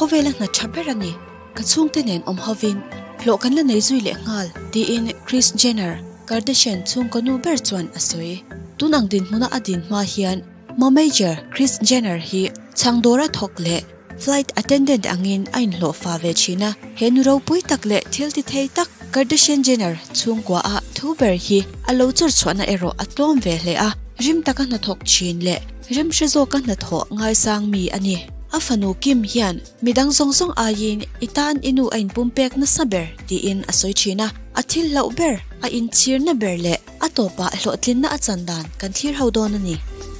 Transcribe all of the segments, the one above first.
Khawvela hna tha ber a ni. Ka chhungte nen awm hovin hlawh kan la nei zui leh nghal, tiin Kris Jenner, Kardashian chhungkaw nu ber chuan a sawi. Tun ang dinhmuna a din hma hian Momager Kris Jenner hi chhang dawra thawk leh flight attendant angin a inhlawh fa ve thin a. He nu ropui tak leh thil ti thei tak Kardashian Jenner chhungkua a thu ber hi a lo chawr chhuahna erawh a tlawm ve hle a, rim taka hnathawk thin leh rem hre zawka hnathawh ngaisang mi a ni. A fanu Kim hian midang zawng zawng aiin i tan i nu a inpumpek nasa ber tiin a sawi thin a, a thil hlauh ber, a inchhirna ber leh a tawpah hlawhtlinna a chan dan kan thlir ho dawn a ni.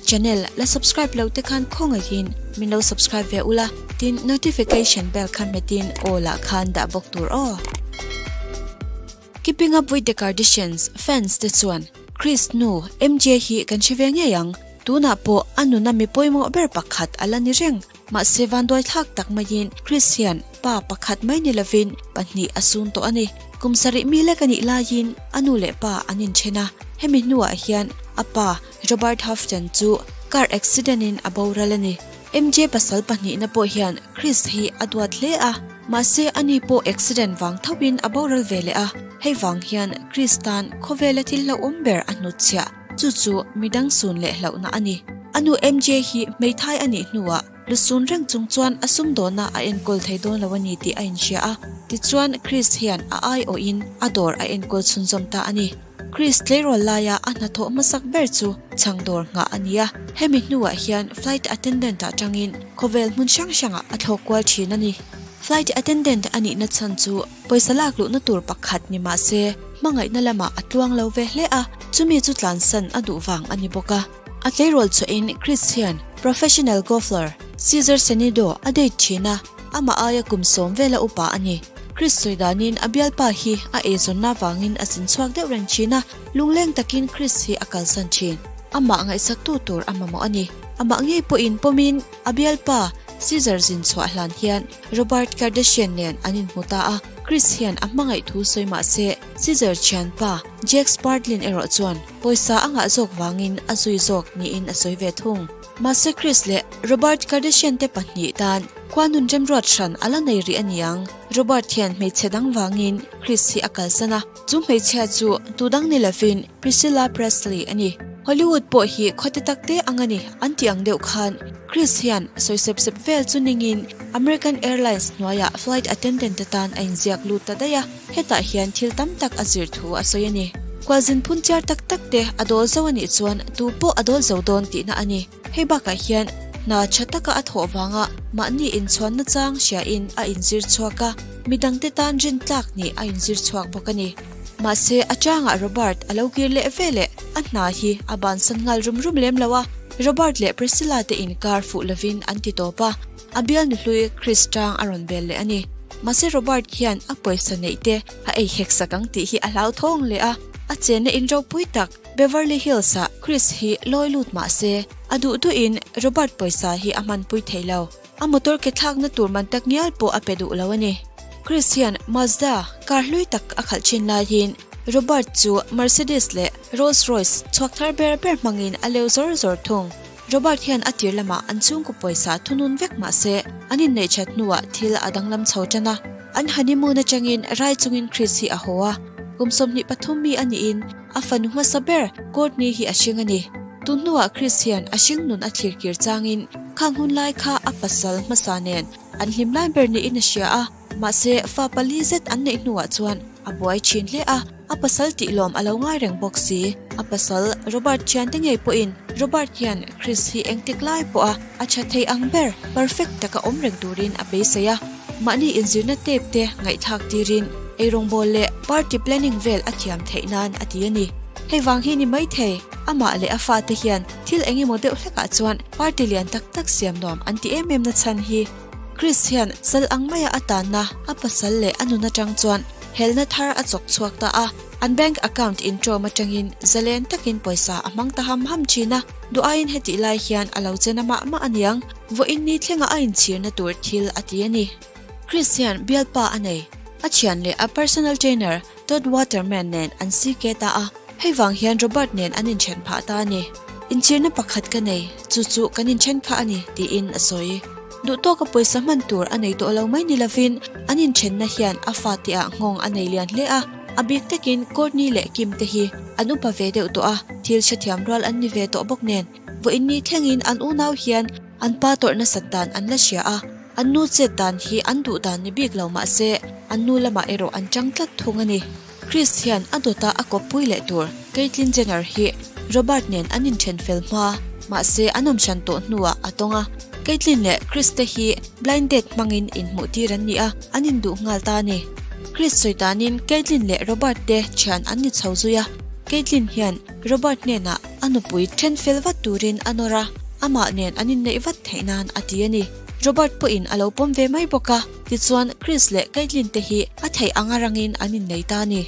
Channel la subscribe lo te khan khawngaihin min lo subscribe ve ula, tin notification bell kha hmetin aw lah khan dah bawk tur aw. Keeping Up With The Kardashians fans te chuan Kris nu MJ hi kan hre ve ngei ang, tunah pawh a nuna mi pawimawh ber pakhat a la ni reng. Mahse vanduai thlak tak maiin Kris hian pa pakhat mai ni lovin pahnih a sun tawh a ni. Kum sarih mi lek a nih laiin a nu leh pa an inthen a, hemi hnuah hian a pa Robert Houghton chu car accident in a boral a ni. MJ pasal pahnihna pawh hian Kris hi a duat hle a, mahse ani pawh accident vang thoin a boral ve leh a, hei vang hian Kris tan khawvela thil hlauhawm ber a hnutchhiah, chu chu midang sun leh hlauhna a ni. A nu MJ hi hmeithai a nih hnuah lusun reng chung chuan a sumdawna a enkawl thei dawn lo a ni tih a inhria a, tichuan Kris hian a aiawhin a dawr a enkawl chhunzawm ta a ni. Chris tleirawl laia a hnathawh hmasak ber chu chhang dawr nghah a ni a, hemi hnuah hian flight attendant ah tangin khawvel hmun hrang hrangah a thlawk kual thin a ni. Flight attendant a nihna chhan chu pawisa lak luhna tur pakhat ni mah se hmangaihna lamah a tluang lo ve hle a, chumi chu tlansan a duh vang a ni bawk a. A tleirawl chhuahin Chris hian professional golfer Cesar Senido a date thin a, amah aia kum sawm vela upa a ni. Chris sawi danin a bialpa hi a eizawnna vangin a zin chhuak deuh reng thin a, lungleng takin Chris hi a kalsan thin. Amah ngaihsaktu tur a mamawh a ni. Amah ngei pawhin pawmin a bialpa Caesar zin chhuah hlan hian Robert Kardashian nen an inhmu ta a, Chris hian a hmangaih thu sawi mah se Caesar thianpa Jake Spartlin erawh chuan pawisa a ngah zawk vangin a zui zawk niin a sawi ve thung. Mahse Chris leh Robert Kardashian te pahnih tan Khua nun remruat hran a la nei rih a niang. Robert hian hmeichhe dang vangin Chris hi a kalsan a, chu hmeichhia chu tu dang ni lovin Priscilla Presley a ni. Hollywood pawh hi khawte tak te ang a ni an tih ang deuh khan Chris hian sawi sep sep vel chu ningin American Airlines hnuaiah flight attendant te tan a inziak lut ta daih a, hetah hian thil tam tak a zir thu a sawi a ni. Kualzin phun chiar tak tak te a dawl zo a nih chuan tu pawh a dawl zo dawn tihna a ni. Hei bakah hian hna tha taka a thawh vanga mahni inchhuanna chang hriain a inzir chhuak a, midangte tan rintlak nih a inzir chhuak bawk a ni. Mahse, a changah Robert a lo kir leh ve leh a hna hi a bansan nghal rum rum lem lo a, Robert leh Priscilla te inkar fuh lovin an ti tawp a, a bialnu hlui Chris chang a rawn bel leh a ni. Mahse, Robert hian a pawisa neih te a ei hek sak ang tih hi a hlauthawng leh a, a chenna in ropui tak Beverly Hills ah Chris hi lawi lut mah se, a duh duhin Robert pawisa hi a hmanpui thei lo. A motor ke thlakna tur man tak ngial pawh a pe duh lo a ni. Chris hian Mazda car hlui tak a khalh thin laiin Robert chu Mercedes leh Rolls Royce chhuak thar ber ber hmangin a leu zawr zawr thung. Robert hian a tir lamah an chhungkaw pawisa thunun vek mah se, an inneih that hnuah thil a danglam chho tan a. An honeymoon atangin rai chungin Chris hi a haw a, kum 23 mi a niin A fanu hmasa ber Courtney hi a hring a ni. Tun hnuah Chris hian a hring nun a thlir kir changin khang hun lai kha a pasal hmasa nen an hlim lai ber niin a hria a, mahse fa pali zet an neih hnuah chuan a buai thin hle a, a pasal tih lawm a lo ngai reng bawk si. A pasal Robert thiante ngei pawhin Robert hian Chris hi engtik lai pawha a tha thei ang ber perfect taka awm reng turin a beisei a, mahni inzirna tape te ngaihthlak tirin Eirawngbawl leh party planning vel a thiam theih nan a ti a ni. Hei vang hi ni maithei, amah leh a fate hian thil eng emaw deuh hlekah chuan party lian tak tak siam nuam an ti em em na chhan hi. Chris hian sal ang maia a tanna a pasal leh a nun atang chuan helna thar a chawk chhuak ta a, an bank account intawm atangin zalen takin pawisa a hmang ta ham ham thin a, duh aiin hetih lai hian a lo che na mah mah aniang, vawiin ni thlenga a inchhirna tur thil a ti a ni. Chris hian bialpa a nei. A thian leh a personal trainer Todd Waterman nen an CK ta a, hei vang hian Robert nen an inthen phah ta a ni. Inchirna pakhat ka nei, chu chu kan inthen kha a ni, tiin a sawi. Duhtawka pawisa hman tur a nei tawh lo mai ni lovin an inthenna hian a fate ah nghawng a nei lian hle a. A bik takin Kourtney leh Kim te hi an upa ve deuh tawh a, thil hrethiam rual an ni ve tawh bawk nen vawiin ni thlengin an unau hian an pa tawrh nasat dan an la hria a, an nu chet dan hi an duh dan ni bik lo mah se an nu lamah erawh an tang tlat thung a ni. Kris hian a dawta a kawppui leh tur Caitlyn Jenner hi Robert nen an inthen fel hma, mahse an awm hran tawh hnuah a tawng a. Caitlyn leh Kris te hi blind date hmangin inhmuh tir an ni a, an induh nghal ta a ni. Kris sawi danin Caitlyn leh Robert te thian an ni chho zui a, Caitlyn hian Robert hnenah a nupui then fel vat turin a nawr a, amah nen an inneih vat theih nan a ti a ni. Robert pawhin a lo pawm ve mai bawk a. Tichuan, Chris leh Caitlyn te hi a theih anga rangin an innei ta a ni.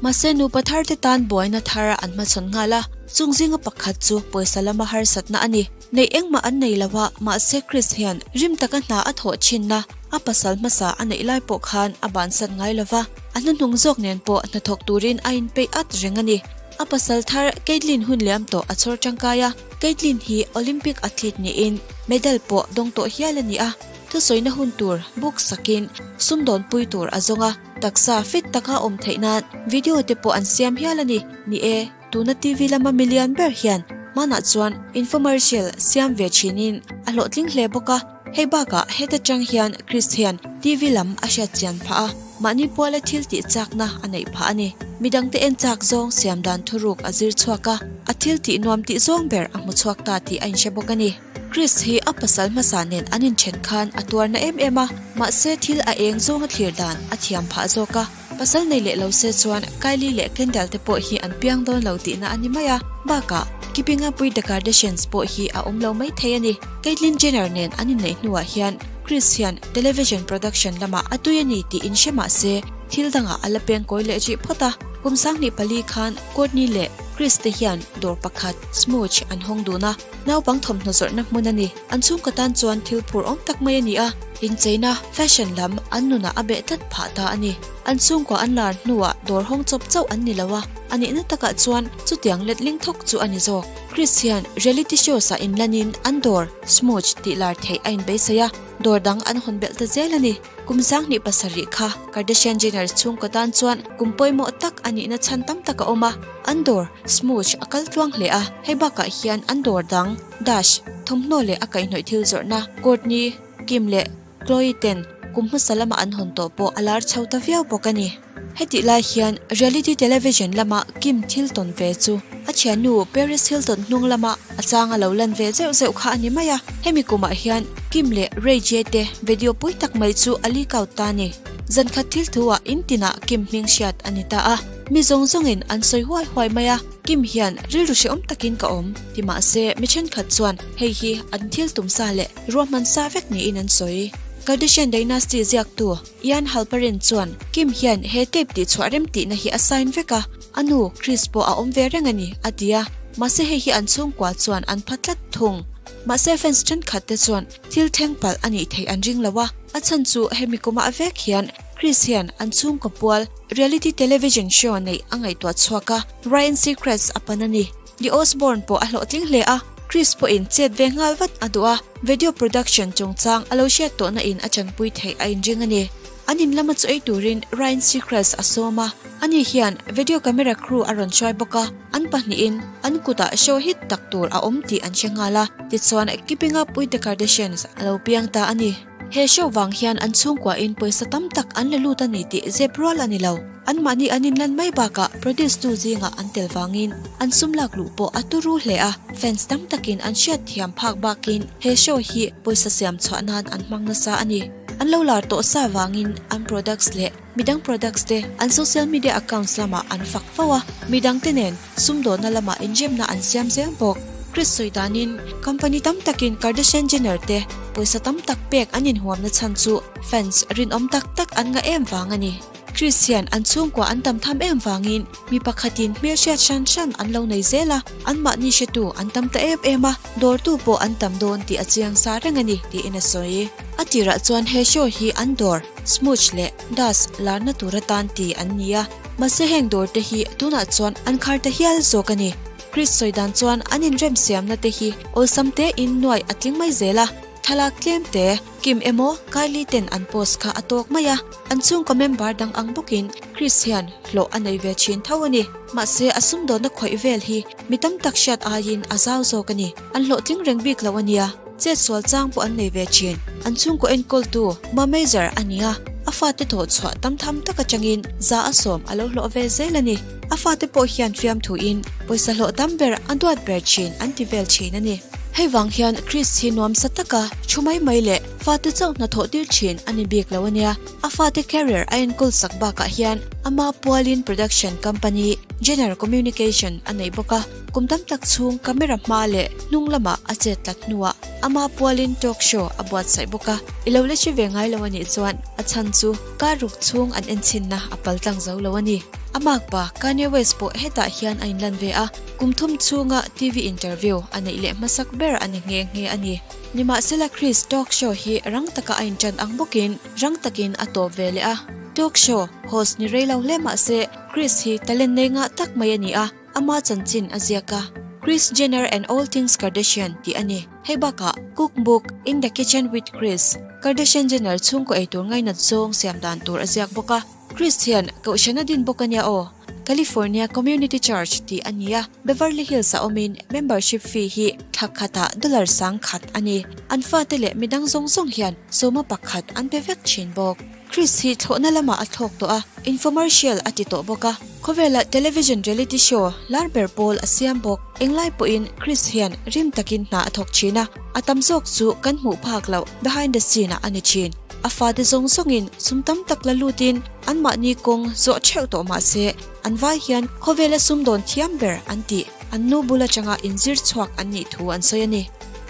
Mahse, nupa thar te tan buaina thar an hmachhawn nghal a, chung zinga pakhat chu pawisa lama harsatna a ni. Neih engmah an nei lo a, mahse Chris hian rim taka hna a thawh thinna a pasal hmasa a neih lai pawh khan a bansan ngai lo va, a hnuhnung zawk nen pawh hnathawk turin a inpeih at reng a ni. A pasal thar Caitlyn hun liam tawh a chhawr tangkai a, Caitlyn hi Olympic athlete niin medal pawh dawng tawh hial a ni a. Thusawina hun tur book sakin sumdawn pui tur a zawng a, taksa fit taka awm theih nan video te pawh an siam hial a ni. Ni e, tuna TV lama milian ber hian hmanah chuan infomercial siam ve thinin a hlawhtling hle bawk a, hei bakah heta tang hian Chris hian TV lam a hriat chian phah a, mahni puala thil tih chakna a neih phah a ni. Midangte en chak zawng siam dan thuruk a zir chhuak a, a thil tih nuam tih zawng ber a hmu chhuak ta tih a inhre bawk a ni. Chris hi a pasal hmasa nen an inthen khan a tuar na em em a, mahse thil a eng zawng a thlir dan a thiam phah zawk a. Pasal nei leh lo se chuan Kylie leh Kendall te pawh hi an piang dawn lo tihna a ni mai a, bakah Keeping Up With The Kardashians pawh hi a awm lo mai thei a ni. Caitlyn Jenner nen an inneih hnuah hian Kris hian television production lamah a tui a ni tih inhre mah se thil dangah a la peng kawi leh rih phawt a. Kum 2004 khan Kourtney leh Kris te hian dawr pakhat, Smooch, an hawng dun a. Naupang thawmhnaw zawrhna hmun a ni. An chhungkaw tan chuan thil phur awm tak mai a ni a, incheina, fashion, lam an nunah a beh tlat phah ta a ni. An chhungkua an lar hnuah dawr hawng chawp chauh an ni lo a, a nihna takah chuan chutiang letling thawk chu a ni zawk. Chris hian reality shows ah inlanin an dawr, Smooch, tih lar theih a inbeisei a, dawr dang an hawn belh ta zel a ni. Kum 27 kha Kardashian Jenner chhungkaw tan chuan kum pawimawh tak a nihna chhan tam tak a awm a, an dawr, Smooch, a kal tluang hle a, hei bakah hian an dawr dang, Dash, thawmhnaw leh a kaihhnawih thil zawrhna, Kourtney, Kim leh Khloe ten kum hmasa lama an hawn tawh pawh a lar chho ta viau bawk a ni. Hetih lai hian reality television lama Kim thil tawn ve chu a thiannu Paris Hilton hnung lama a chang a lo lan ve zeuh zeuh kha a ni mai a, hemi kumah hian Kim leh Ray J te video pui tak mai chu a leak out ta a ni. Zankhat thil thu ah in tinah Kim hming hriat a ni ta a, mi zawng zawngin an sawi huai huai mai a, Kim hian rilru hrehawm takin ka awm ti mahse mi thenkhat chuan hei hi an thil tum sa leh ruahman sa vek niin an sawi. Kardashian Dynasty ziaktu Ian Halperin chuan Kim hian he tape tihchhuah rem tihna hi a sign vek a, a nu Kris pawh a awm ve reng a ni, a ti a, mahse hei hi an chhungkua chuan an pha tlat thung. Mahse fans thenkhat te chuan thil thleng palh a nih theih an ring lo a, a chhan chu hemi kumah vek hian Kris hian an chhungkaw pual reality television show neih a ngaihtuah chhuak a, Ryan Seacrest a pan a ni. The Osbourne pawh a hlawhtling hle a, Kris pawhin chet ve nghal vat a duh a, video production chungchang a lo hriat tawhna in a chanpui theih a inring a ni. An in lama chu ei turin Ryan Seacrest a sawm a, ani hian video camera crew a rawn hruai bawk a, an pahnihin an kutah show hit tak tur a awm tih an hre nghal a, tichuan Keeping Up With The Kardashians a lo piang ta a ni. He show vang hian an chhungkuain pawisa tam tak an la lut a ni tih zep rual a ni lo. Anmahni an inlan mai bakah produce tu zingah an tel vangin an sum lak luh pawh a turu hle a, fans tam takin an hriat thiam phak bakin he show hi pawisa siam chhuah nan an hmang nasa a ni. An lo lar tawh sa vangin an products leh midang products te an social media accounts lamah an fak fo a, midang te nen sumdawnna lamah inremna an siam zel bawk. Kris sawi danin company tam takin Kardashian Jenner te pawisa tam tak pek an inhuamna chhan chu fans rinawm tak tak an ngah em vang a ni. Kris hian an chhungkua an tam tham em vangin mi pakhatin hmelhriat hran hran an lo nei zel a, anmahni hretu an tam ta em em a, dawrtu pawh an tam dawn tih a chiang sa reng a ni, tiin a sawi. A tirah chuan he show hi an dawr, Smooch leh Das larna tur atan ti an ni a, mahse heng dawr te hi tunah chuan an khar ta hial zawk a ni. Kris sawi dan chuan an inremsiamna te hi awlsam tein nuai a tling mai zel a. Thlalak tlem te Kim emaw Kylie ten an post kha a tawk mai a, an chhungkaw member dang ang bawkin Kris hian hlawh a nei ve thin tho a ni. Mahse a sumdawnna khawih vel hi mi tam tak hriat aiin a zau zawk a ni. An hlawhtling reng bik lo a nia, chet sual chang pawh an nei ve thin. An chhungkaw enkawltu Mamager a ni a, a fate thawh chhuah tam tham tak atangin za a sawm a lo hlawh ve zel a ni. A fate pawh hian fiamthuin pawisa hlawh tam ber a duat ber thin an ti vel thin a ni. Hei vang hian Chris hi nuamsa taka thu mai mai leh fate chauh hnathawh tir thin a ni bik lo a nia. A fate career a enkawl sak bakah hian ama pualin production company Jenner Communication a nei bawk a. Kum tam tak chhung camera hma leh hnung lamah a chet tlat hnuah ama pualin talk show a buatsaih bawk a. I lo la hre ve ngai lo a nih chuan a chhan chu kar ruk chhung an enchinna a pal tlang zo lo a ni. A makpa Kanye West pawh hetah hian a inlan ve a, kum thum chhunga TV interview a neih leh hmasak ber a ni nghe nghe a ni. Nimahsela Chris talk show hi rang taka a inṭan ang bawkin rang takin a tawp ve leh a. Talk show host ni rei lo hle mahse Chris hi talent nei ngah tak mai a ni a, ama chanchin a ziak a. Kris Jenner and All Things Kardashian tih a ni. Hei bakah Cook Book, In the Kitchen with Kris, Kardashian Jenner chhungkaw eitur ngainat zawng siam dan tur a ziak bawk a. Kris hian kohhran a din bawk a nia aw. California Community Church tih a ni a, Beverly Hills a awmin membership fee hi thla khatah dollar sang khat a ni. An fate leh midang zawng zawng hian sawma pakhat an pe vek thin bawk. Chris hi thlawhna lamah a thlawk tawh a, infomercial a ti tawh bawk a. Khawvela television reality show lar ber pawl a siam bawk. Englai pawhin Chris hian rim takin hna a thawk thin a, a tam zawk chu kan hmuh phak loh behind the scene ah a ni thin. A fate zawng zawngin sum tam tak la lutin anmahni kawng zawh theuh tawh mah se, an vai hian khawvela sumdawn thiam ber an tih an nu bul atanga inzir chhuak an nih thu an sawi a ni.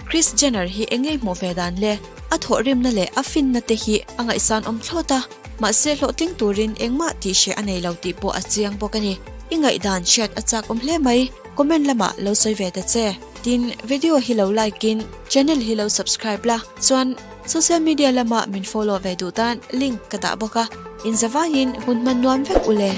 Kris Jenner hi eng nge hmuh ve dan le? A thawhrimna leh a finna te hi a ngaihsan awm thlawt a, mahse hlawhtling turin engmah tih hreh a nei lo tih pawh a chiang bawk a ni. I ngaihdan hriat a chak awm hle mai, comment lamah lo sawi ve ta che. Tin, video hi lo like in channel hi lo subscribe la, chuan social media lama min follow ve duh tan link ka dah bawk a, inzavaiin hun hman nuam vek ule.